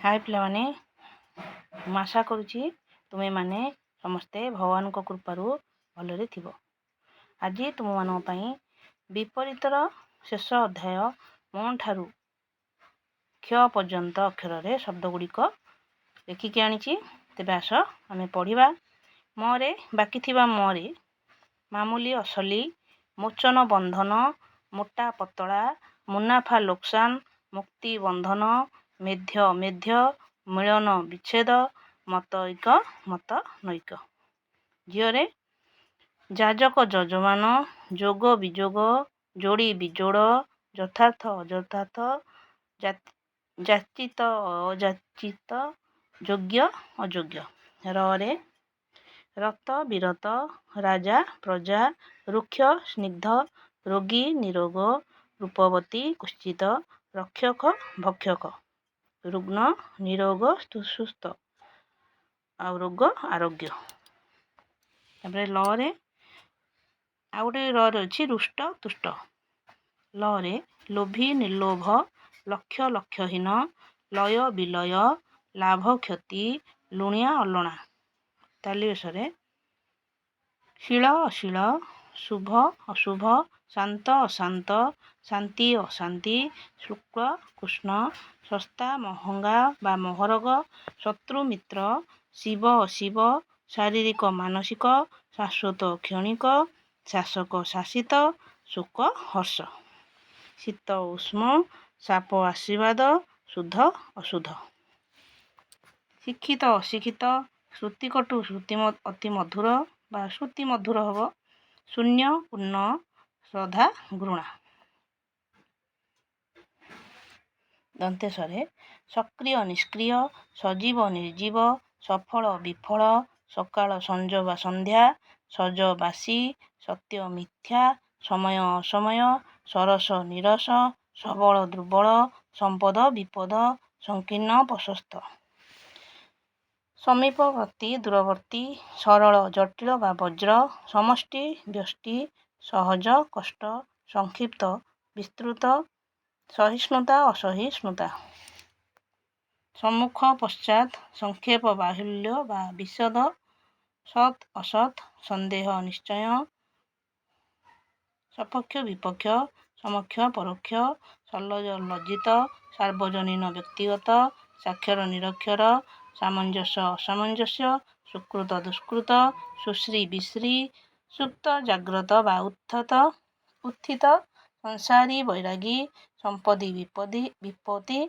ହାଏ ପିଲାମାନେ, ମୁଁ ଆଶା କରୁଛି ତୁମେମାନେ ସମସ୍ତେ ଭଗବାନଙ୍କ କୃପାରୁ ଭଲରେ ଥିବ। ଆଜି ତୁମମାନଙ୍କ ପାଇଁ ବିପରୀତର ଶେଷ ଅଧ୍ୟାୟ ମ ଠାରୁ କ୍ଷ ପର୍ଯ୍ୟନ୍ତ ଅକ୍ଷରରେ ଶବ୍ଦ ଗୁଡ଼ିକ ଲେଖିକି ଆଣିଛି। ତେବେ ଆସ ଆମେ ପଢ଼ିବା। ମରେ ବାକି ଥିବା ମରେ ମାମୁଲି ଅସଲି, ମୋଚନ ବନ୍ଧନ, ମୋଟା ପତଳା, ମୁନାଫା ଲୋକସାନ, ମୁକ୍ତି ବନ୍ଧନ, ମେଧ୍ୟ ମେଧ୍ୟ, ମିଳନ ବିଚ୍ଛେଦ, ମତୈକ ମତ ନୈକ। ଝିଅରେ ଯାଜକ ଯଜମାନ, ଯୋଗ ବିଯୋଗ, ଯୋଡ଼ି ବିଜୋଡ଼, ଯଥାର୍ଥ ଅଯଥାର୍ଥ, ଯାଚିତ ଅଯାଚିତ, ଯୋଗ୍ୟ ଅଯୋଗ୍ୟ। ରରେ ରତ ବିରତ, ରାଜା ପ୍ରଜା, ରୁକ୍ଷ ସ୍ନିଗ୍ଧ, ରୋଗୀ ନିରୋଗ, ରୂପବତୀ କୁତ୍ସିତ, ରକ୍ଷକ ଭକ୍ଷକ, ରୁଗ୍ଣ ନିରୋଗ ସୁସ୍ଥ, ଆଉ ରୋଗ ଆରୋଗ୍ୟ। ତାପରେ ଲରେ ଆଉ ଗୋଟେ ରରେ ଅଛି ରୁଷ୍ଟ ତୁଷ୍ଟ। ଲରେ ଲୋଭୀ ନିର୍ଲୋଭ, ଲକ୍ଷ୍ୟ ଲକ୍ଷ୍ୟହୀନ, ଲୟ ବିଲୟ, ଲାଭ କ୍ଷତି, ଲୁଣିଆ ଅଲଣା। ତାଲିବେଶରେ ଶିଳ ଅଶୀଳ, ଶୁଭ ଅଶୁଭ, ଶାନ୍ତ ଅଶାନ୍ତ, ଶାନ୍ତି ଅଶାନ୍ତି, ଶୁକ୍ଳ କୃଷ୍ଣ, ଶସ୍ତା ମହଙ୍ଗା ବା ମହରଗ, ଶତ୍ରୁ ମିତ୍ର, ଶିବ ଅଶିବ, ଶାରୀରିକ ମାନସିକ, ଶାଶ୍ୱତ କ୍ଷଣିକ, ଶାସକ ଶାସିତ, ଶୋକ ହର୍ଷ, ଶୀତ ଉଷ୍ମ, ଶାପ ଆଶୀର୍ବାଦ, ଶୁଦ୍ଧ ଅଶୁଦ୍ଧ, ଶିକ୍ଷିତ ଅଶିକ୍ଷିତ, ଶ୍ରୁତିକଟୁ ଶ୍ରୁତି ଅତି ମଧୁର ବା ଶ୍ରୁତି ମଧୁର ହେବ, ଶୂନ୍ୟ ପୂର୍ଣ୍ଣ, ଶ୍ରଦ୍ଧା ଘୃଣା। ଦନ୍ତେଶରେ ସକ୍ରିୟ ନିଷ୍କ୍ରିୟ, ସଜୀବ ନିର୍ଜୀବ, ସଫଳ ବିଫଳ, ସକାଳ ସଞ୍ଜ ବା ସନ୍ଧ୍ୟା, ସଜ ବାସି, ସତ୍ୟ ମିଥ୍ୟା, ସମୟ ଅସମୟ, ସରସ ନିରସ, ସବଳ ଦୁର୍ବଳ, ସମ୍ପଦ ବିପଦ, ସଂକୀର୍ଣ୍ଣ ପ୍ରଶସ୍ତ, ସମୀପବର୍ତ୍ତୀ ଦୂରବର୍ତ୍ତୀ, ସରଳ ଜଟିଳ ବା ବଜ୍ର, ସମଷ୍ଟି ବ୍ୟଷ୍ଟି, ସହଜ କଷ୍ଟ, ସଂକ୍ଷିପ୍ତ ବିସ୍ତୃତ, ସହିଷ୍ଣୁତା ଅସହିଷ୍ଣୁତା, ସମ୍ମୁଖ ପଶ୍ଚାତ୍, ସଂକ୍ଷେପ ବାହୁଲ୍ୟ ବା ବିଶଦ, ସତ୍ ଅସତ୍, ସନ୍ଦେହ ନିଶ୍ଚୟ, ସପକ୍ଷ ବିପକ୍ଷ, ସମକ୍ଷ ପରୋକ୍ଷ, ସଲ୍ଲଜ ଲଜ୍ଜିତ, ସାର୍ବଜନୀନ ବ୍ୟକ୍ତିଗତ, ସାକ୍ଷର ନିରକ୍ଷର, ସାମଞ୍ଜସ୍ୟ ଅସାମଞ୍ଜସ୍ୟ, ସୁକୃତ ଦୁଷ୍କୃତ, ସୁଶ୍ରୀ ବିଶ୍ରୀ, ସୁପ୍ତ ଜାଗ୍ରତ ବା ଉତ୍ଥିତ, ସଂସାରୀ ବୈରାଗୀ, ସମ୍ପତ୍ତି ବିପତ୍ତି,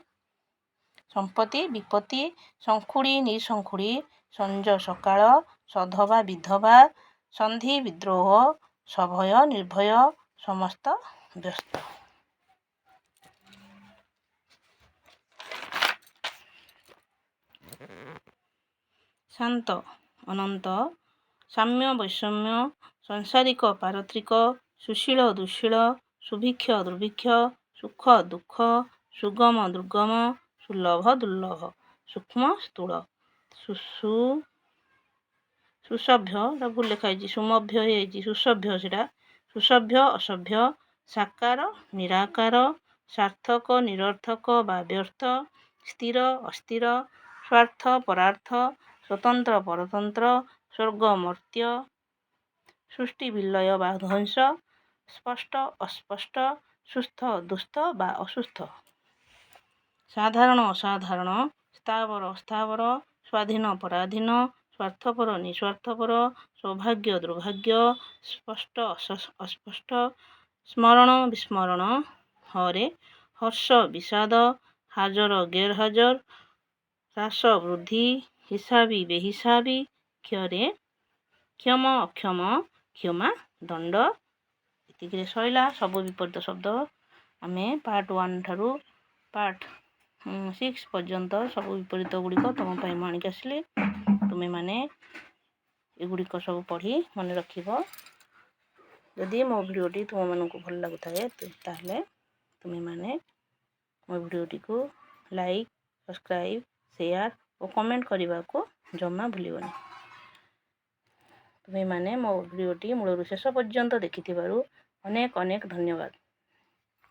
ସମ୍ପତ୍ତି ବିପତ୍ତି, ଶଙ୍ଖୁଡ଼ି ନିଶଙ୍ଖୁଡ଼ି, ସଞ୍ଜ ସକାଳ, ସଧବା ବିଧବା, ସନ୍ଧି ବିଦ୍ରୋହ, ସଭୟ ନିର୍ଭୟ, ସମସ୍ତ ବ୍ୟସ୍ତ। ଶାନ୍ତ ଅନନ୍ତ, ସାମ୍ୟ ବୈଷମ୍ୟ, ସଂସାରିକ ପାରତ୍ରିକ, ସୁଶୀଳ ଦୁଃଶୀଳ, ସୁଭିକ୍ଷ ଦୁର୍ଭିକ୍ଷ, ସୁଖ ଦୁଃଖ, ସୁଗମ ଦୁର୍ଗମ, ସୁଲଭ ଦୁର୍ଲଭ, ସୂକ୍ଷ୍ମ ସ୍ଥୂଳ, ସୁସଭ୍ୟ, ଏଟା ଭୁଲ ଲେଖା ହେଇଛି, ସୁମଭ୍ୟ ହେଇଯାଇଛି, ସୁସଭ୍ୟ ସେଟା, ସୁସଭ୍ୟ ଅସଭ୍ୟ, ସାକାର ନିରାକାର, ସାର୍ଥକ ନିରର୍ଥକ ବା ବ୍ୟର୍ଥ, ସ୍ଥିର ଅସ୍ଥିର, ସ୍ୱାର୍ଥ ପରାର୍ଥ, ସ୍ୱତନ୍ତ୍ର ପରତନ୍ତ୍ର, ସ୍ୱର୍ଗ ମର୍ତ୍ତ୍ୟ, ସୃଷ୍ଟି ବିଲୟ ବା ଧ୍ୱଂସ, ସ୍ପଷ୍ଟ ଅସ୍ପଷ୍ଟ, ସୁସ୍ଥ ଦୁସ୍ଥ ବା ଅସୁସ୍ଥ, ସାଧାରଣ ଅସାଧାରଣ, ସ୍ଥାବର ଅସ୍ଥାବର, ସ୍ୱାଧୀନ ପରାଧୀନ, ସ୍ୱାର୍ଥପର ନିସ୍ୱାର୍ଥପର, ସୌଭାଗ୍ୟ ଦୁର୍ଭାଗ୍ୟ, ସ୍ପଷ୍ଟ ଅସ୍ପଷ୍ଟ, ସ୍ମରଣ ବିସ୍ମରଣ, ହରେ ହର୍ଷ ବିଷାଦ, ହାଜର ଗେରହାଜର, ହ୍ରାସ ବୃଦ୍ଧି, ହିସାବୀ ବେହିସାବୀ, କ୍ଷରେ କ୍ଷମ ଅକ୍ଷମ, କ୍ଷମା ଦଣ୍ଡ। ଏତିକିରେ ସରିଲା ସବୁ ବିପରୀତ ଶବ୍ଦ। ଆମେ ପାର୍ଟ 1 ଠାରୁ ପାର୍ଟ 6 ପର୍ଯ୍ୟନ୍ତ ସବୁ ବିପରୀତ ଗୁଡ଼ିକ ତୁମ ପାଇଁ ମୁଁ ଆଣିକି ଆସିଲି। ତୁମେମାନେ ଏଗୁଡ଼ିକ ସବୁ ପଢ଼ି ମନେ ରଖିବ। ଯଦି ମୋ ଭିଡ଼ିଓଟି ତୁମମାନଙ୍କୁ ଭଲ ଲାଗୁଥାଏ ତାହେଲେ ତୁମେମାନେ ମୋ ଭିଡ଼ିଓଟିକୁ ଲାଇକ୍, ସବସ୍କ୍ରାଇବ୍, ସେୟାର ଓ କମେଣ୍ଟ କରିବାକୁ ଜମା ଭୁଲିବନି। ତୁମେମାନେ ମୋ ଭିଡ଼ିଓଟି ମୂଳରୁ ଶେଷ ପର୍ଯ୍ୟନ୍ତ ଦେଖିଥିବାରୁ ଅନେକ ଅନେକ ଧନ୍ୟବାଦ।